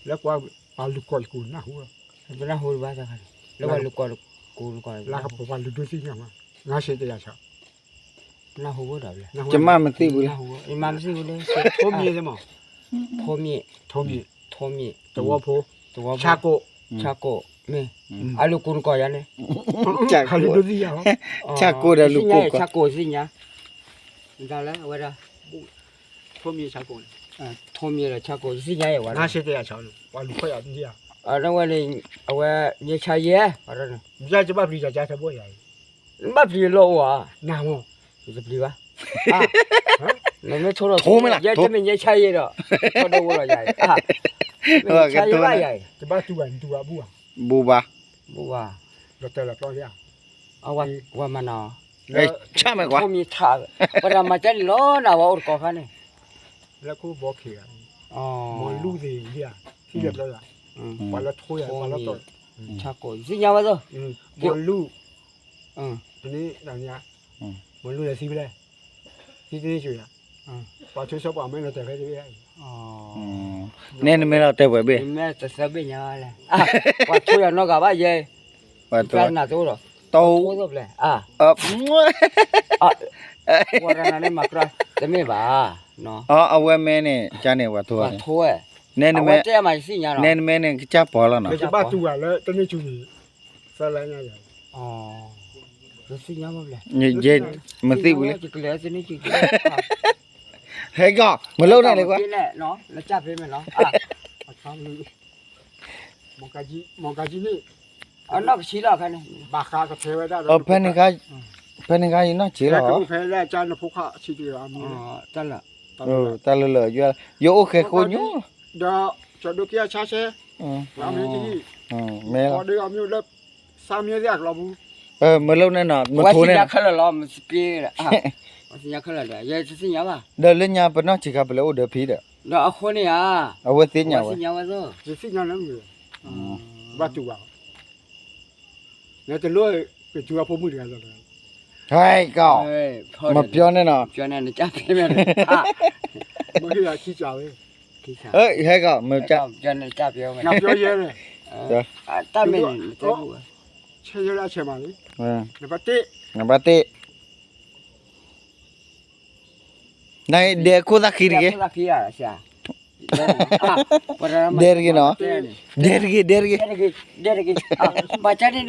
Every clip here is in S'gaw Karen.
လၢကွၢ်ပှၤလူၤကိာ်တကူနၢ်ဟူလီၤ, တနၢ်ဟူဘၣ်တခါန့ၣ် လၢပှၤလူၤကိာ်တကူနၢ်ဟူလၢကပှၤလူၤဒိသ့ၣ်ညါမး, ငါးဆယ်တရာချီ, နၢ်ဟူဘၣ်ဒီးလဲၣ်, ယမၤမသိဘူးလဲၣ်, ယမၤမသိဘူးလဲၣ်, ထိးမံၤသ့ၣ်မး, ထိးမံၤ, ထိးမံၤ, ထိးမံၤ, သဝီဖိ, သဝီဖိ, ဆၣ်ကိၣ်, ဆၣ်ကိၣ်မ့ၢ်, အလူၤကူနကိာ်ယၤန့ၣ်, ဆၣ်ကိၣ်, ဆၣ်ကိၣ်ဒီးလူၤကိာ်, ဆၣ်ကိၣ်သ့ၣ်ညါ, ဒ်လဲၣ်အဝဲဒၣ် ထိးမံၤဆၣ်ကိၣ်န့ၣ်, ထိးမံၤဒီးဆၣ်ကိၣ် ယသ့ၣ်ညါယဲဝဲ, ငါးဆယ်တရာချီန့ၣ် ပှၤလူၤခီၣ်ယၤသ့ၣ်ညါ, အဝဲန့ၣ် အဝဲ ငဲဆါယဲ, ယဘၣ်ပျံၤတၢ်ကါထဲဘိယၤအံၤ, နဘၣ်ပျံၤလီၤအိၣ်ဧါ, နမ့ၢ်, ယတပျံၤဘၣ်, နမ့ၢ်ထိးဒီး ယဲတမ့ၢ်ငဲဆါယဲဒီး, ထိးဒီးဝဲလီၤယၤအံၤ, ငဲဆါယဲဘၣ်ယၤအံၤ, တဘၣ်တူၢ်ဘၣ်နတူၢ်ဘၣ်ဘူၣ်ဘၣ်, ဘူၣ်ဘၣ်, ဘူၣ်ဘၣ်, ဒီးတဲလီၤပျီလံဧါ ဝဲမၤနၤ, ဆၣ်မဲာ်ကွၢ်, ထိးမံၤထး, ပှၤတၢ်မၤကဲန့ၣ်လီၤနၤ ပှၤအိၣ်တကိးခါန့ၣ်, လၢခိဘီခံဂၤ, မီၤလူၢ်သ့ၣ်ဧါ, ထံၣ်လၢပျီဂၤ, ပှၤလၢထိးယၤ ပှၤလၢတီၤ, ဆၣ်ကိၣ် ယသ့ၣ်ညါဝဲသိး, မီၤလူၢ်, န့ၣ်, မီၤလူၢ်န့ၣ်သံဖဲလဲၣ်, သံတန့ၢ်ကၠိယၤ, ပှၤဆိစီပှၤမ့ၢ်လီၤတဲာ်ဖဲတဘ့ၣ်, နဲနမ့ၢ်လီၤတဲာ်ပှဲၤဘ့ၣ်, မ့ၢ်တသၢဘ့ၣ်ညါလဲၣ်, ပှၤထိးယၤနီတဂၤဘၣ်ယဲ, ပှၤနၤတအိၣ်ဒီး, တအိၣ်သိးဖဲလဲၣ်, ပှၤတနၤန့ၣ်မၤကြၢး, တမ့ၢ်ဘၣ်, အဝဲမ့ၢ်န့ၣ် ကန့ၣ် ပှၤထိးဝဲ, အဝဲတဲမးယသ့ၣ်ညါလီၤ, နဲနမ့ၢ်န့ၣ် ကစၢ်ပီၤလီၤနီၤ, ဘၣ်တူၢ်ဘၣ်လၢတန့ၢ်ကၠိန့ၣ်, သၢလါညါယၤ, ယသ့ၣ်ညါဘၣ်ဖဲလဲၣ်, ယမ့ၢ်သ့ၣ်ညါဘၣ်ဖဲလဲၣ်, ဟဲကီး မ့ၢ်လိၣ်န့ၣ်လံကွၢ်, နကၢ်ဖဲမ့ၢ်လီၤ, မီၤကၤကၠံန့ၣ်, အနီၢ်ကဆံလီၤခါန့ၣ်, ဘၣ်ဃးကဖဲဝဲဒၣ်ဒီး, ဖဲန့ၣ်ခါ, ဖဲန့ၣ်ခါယနီၢ်ကဆံလီၤ, ဖဲဒၣ်ကၢ်နဖိခွါဆံတဂၤ, တၢ်လၢာ်, ယအိၣ်ဃဲၤဃိညိ, ဒီး, ကၠီဒိက့ၤအဆါဆဲ, မ့ၢ်, မ့ၢ်လီၤ, ဒီးအမ့ၢ်လၢ, စါမ့ၢ်သ့ၣ်အကလီၤပူၤ, မ့ၢ်လိၣ်န့ၣ်နီၤ, မ့ၢ်ထိးန့ၣ်, ဝဲသ့ၣ်ညါခဲလၢာ်လီၤ, မ့ၢ်စပ့, ဝဲသ့ၣ်ညါခဲလၢာ်ဒီး ယတသ့ၣ်ညါဘၣ်, ဒီးလၢညါပနီၢ်ဆံးခါပလဲၤအိၣ်ဒီးဖံဒီး, ဒီးအဃိန့ၣ်ဧါ, အဝဲသ့ၣ်ညါဝဲ, ယသ့ၣ်ညါလၢမ့ၢ်, ဘၣ်တူၢ်ဘၣ် နတလိၣ်ကစူၤအဖိမုၣ်တဂၤလီၤ, ဟဲကီး, မပြောနဲ့နော်, ပြောနဲ့နော်, နကၢ်ဖဲမ့ၢ်လဲၣ်, မ့ၢ်ခံဂၤခံစၢ်ဝဲ, ဟဲကီး, မ့ၢ်ကၢ်, ပြောနဲ့ နကၢ်ဖဲမ့ၢ်လဲၣ်, တၢ်မ့ၢ်န့ၣ်, ဆဲးယဲလၢအဆဲးမးလံ, နဘၣ်တ့, နဘၣ်တ့ နဒဲခိၣ်သၣ်ခံတဂ့ၤ, ဒဲတဂ့ၤနီၤ,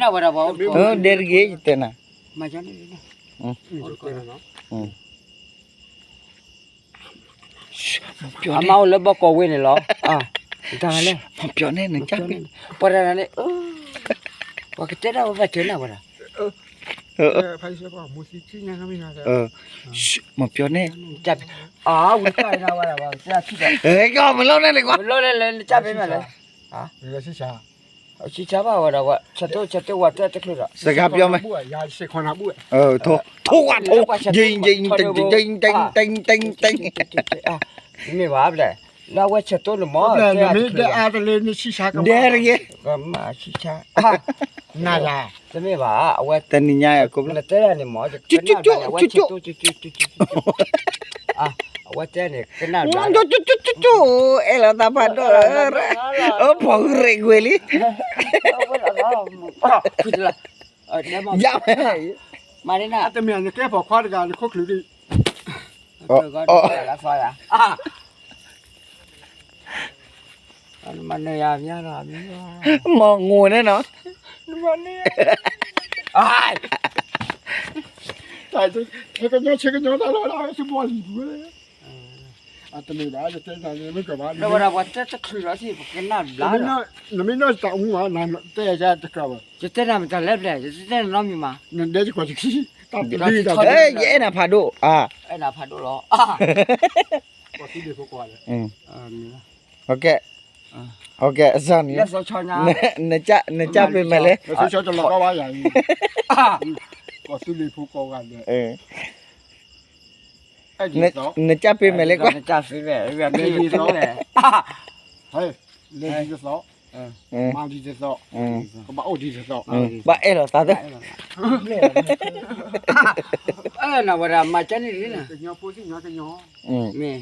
ဒဲတဂ့ၤ, ဒဲတဂ့ၤ, ဒဲတဂ့ၤ, ယတဲနၤ, အမၤအိၣ်လၢဘီကီၢ်ဝ့ၢ်န့ၣ်လီၤ, မ့ၢ်ပျီန့ၣ်, ပှၤတဂၤန့ၣ်, ပှၤကတဲဒၣ်ဝဲဘၣ်တဲနၤဝဲဒၣ် မ့ၢ်ပျီန့ၣ်, ကမ့ၢ်လီၤန့ၣ်လံကွၢ်, ဆံဆါဘၣ်ဝဲဒၣ်ဝဲ, ဆၢတိၢ်ဆၢတိၢ်ဝဲဒီးဝဲ, စကားပြောမယ်, ထိးကွၢ်ထိး, ယိင်ယိင်, တ့တ့တ့တ့တ့, မ့ၢ်ဘၣ်လဲၣ်, လၢအဝဲဆၢတိၢ်န့ၣ်မ့ၢ်, ဒဲတဂ့ၤ, ဆံဆါ, တမ့ၢ်ဘၣ်, အဝဲ, တနံၤညါ, နတဲဒၣ်န့ၣ်မ့ၢ်, အဝဲတဲန့ၣ် ကနၣ်ဘျါ, အဲၣ်လီၤသးဖးဒိၣ်, အဖိဂရ့ၣ်ကွံာ်လံ, ယါ, မၤန့ၣ်နၤ, တမ့ၢ်နကဲပိာ်ခွါတဂၤ နခိၣ်ချုးဒံး, လၢသီယၤ မၤနၢၤယၤမ့ၢ်လီၤ, မၤငိၢ်န့ၣ်နီၤ, ဆဲကညီဆဲကညီတၢ်လီၤဒၣ်ဝဲ သုဘီလံၤပူၤ, အတမ့ၢ်ဘၣ် ယတဲနၤန့ၣ်မ့ၢ်ကဘၣ်, လၢဝဲဒၣ်ပှၤတဲတချုးလီၤသ့ၣ် ပကနၣ်ဘျါလီၤ, နမ့ၢ်နီၢ်တၢ်အူမး နတဲယၤတကြၢးဘၣ်, ယတဲနၤမတၤလဲၣ်ဖျဲၣ် ယတဲနၤနီတမံၤမး, နဒဲတကွၢ်တခံ, တၢ်ပလံၤတၢ်, ယအဲၣ်နၤဖးဒိၣ်, အဲၣ်နၤဖးဒိၣ်လီၤ, ကဲ, ကဲ, နကၢ်ပ့ၤမဲာ်လဲၣ်, နကၢ်ပ့ၤမဲာ်လဲၣ်ကွၢ်, လဲၤဒ်သိး, မၤဒ်သိး, ကဘၣ်အိၣ်ဒ်သိး, ဘၣ်အဲၣ်လီၤသးသၢ, နဝဲဒၣ်မၤကန့ၣ်, မ့ၢ်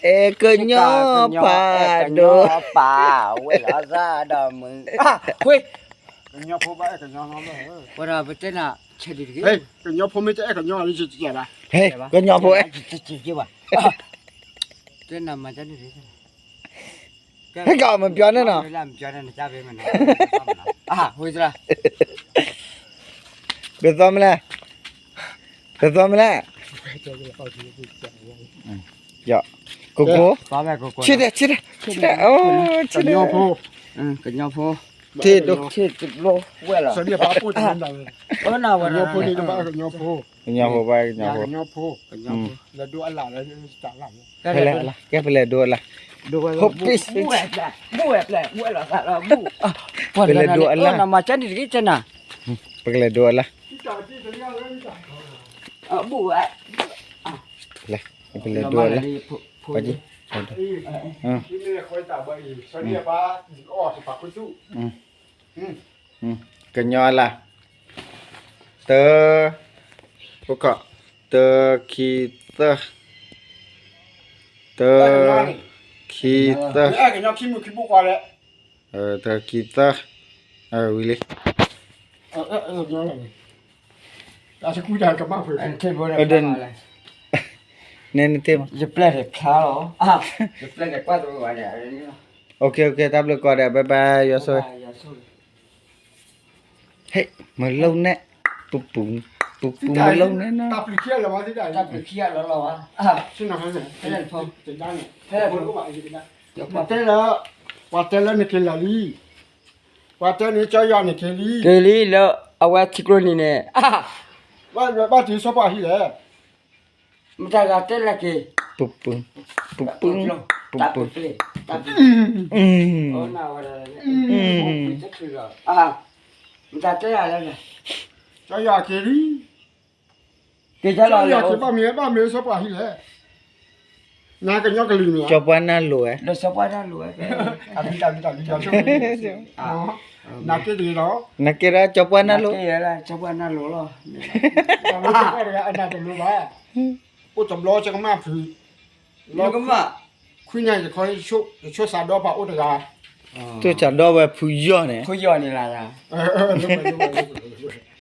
အဲၣ်ကညီပၢ်ဒိၣ်, ပၢ်ဝဲလီၤသးဒီးမုၢ်, ဝဲဒၣ်ပတဲနၤ, ကညီဖိမ့ၢ်တအဲၣ်ကညီလံ, ကညီဖိအဲၣ်, တဲနၤမၤတန့ၣ်, ဟဲကမပြောနဲ့နော်, မပြောနဲ့နော်, ဘယ်သွားမလဲ, ဘယ်သွားမလဲ, ကိုကို, ချစ်တယ်ချစ်တယ်ချစ်တယ်, အိုးချစ်တယ်, ကညီဖိ, ကညီဖိ, ထ့ဒိထ့တဘျီဝဲလီၤ, ကညီဖိ, ကညီဖိ, ကညီဖိ, ကဲပလဲၤဒိအလၢ်, ပလဲၤဒိအလၢ်, ပကလဲၤဒိအလၢ်, ပလဲၤဒိအလၢ်, ကညီအလၢ်, တၢ, အိၣ်ခီ, တၢ, ခံ, သၢ, တၢ, ခံ, သၢ, တၢ, ခံ, သၢ, ဝံၤလံ, န, န, ယပျဲၢ်တဖျါလီၤ, ယပျဲၢ်တကွၢ်တဝဲဘၣ်န့ၣ်, အိၣ်ခ့ အိၣ်ခ့ တၢ်ဘျုးကိးဂၤဒဲး bye bye ယွၤဆိၣ်ဂ့ၤ, ဟဲ, မၤလိန့ၣ်, ပူၤပူၤ, ပူၤပူၤ မၤလိန့ၣ်နီၤ, တၢ်ပျုၤခံဂၤလီၤဘၣ်, တၢ်ပျုၤခံဂၤလီၤလီၤဘၣ်, ဖဲ, ဖဲ, ပှၤတဲလၢ, ပှၤတဲလၢနက့ၤလၢာ်လံ, ပှၤတဲန့ၣ်ကၠီယွၤန့ၣ်က့ၤလံ, က့ၤလံလၢအဝဲထံကျိနံၤန့ၣ်, ဘၣ်, ဘၣ်တုၤစီၤပၤဟံၣ်လဲၣ်, မတၤဂၤတဲလၢက့ၤ, ပူၤပူၤ, ပူၤပူၤ, ပူၤပူၤ, တၢ်ပျုၤ, တၢ်ပျုၤ, မတၤတဲယၤလဲၣ်, ကၠီယွၤက့ၤလံ, က့ၤလီၤ, က့ၤဘၣ်မ့ၢ်, ဘၣ်မ့ၢ်စီၤပၤဟံၣ်လဲၣ်, နကညီကလုာ်န့ၣ်, စီၤပၤနၢ်လိၤဝဲ, စီၤပၤနၢ်လိၤဝဲ, နက့ၤတဂ့ၤလီၤ, နက့ၤဒီးစီၤပၤနၢ်လိၤ, စီၤပၤနၢ်လိၤလီၤ, အနၢ်တလိၤဘၣ်, အိၣ်တဘျီကမၣ်ဖုး, ခွံညါယခီ, ယဆိၣ်စးဒီဖးအိၣ်တဂၤ, ဆိၣ်စးဒီဝဲဖုယီၢ်န့ၣ်, ဖုယီၢ်န့ၣ်လၢ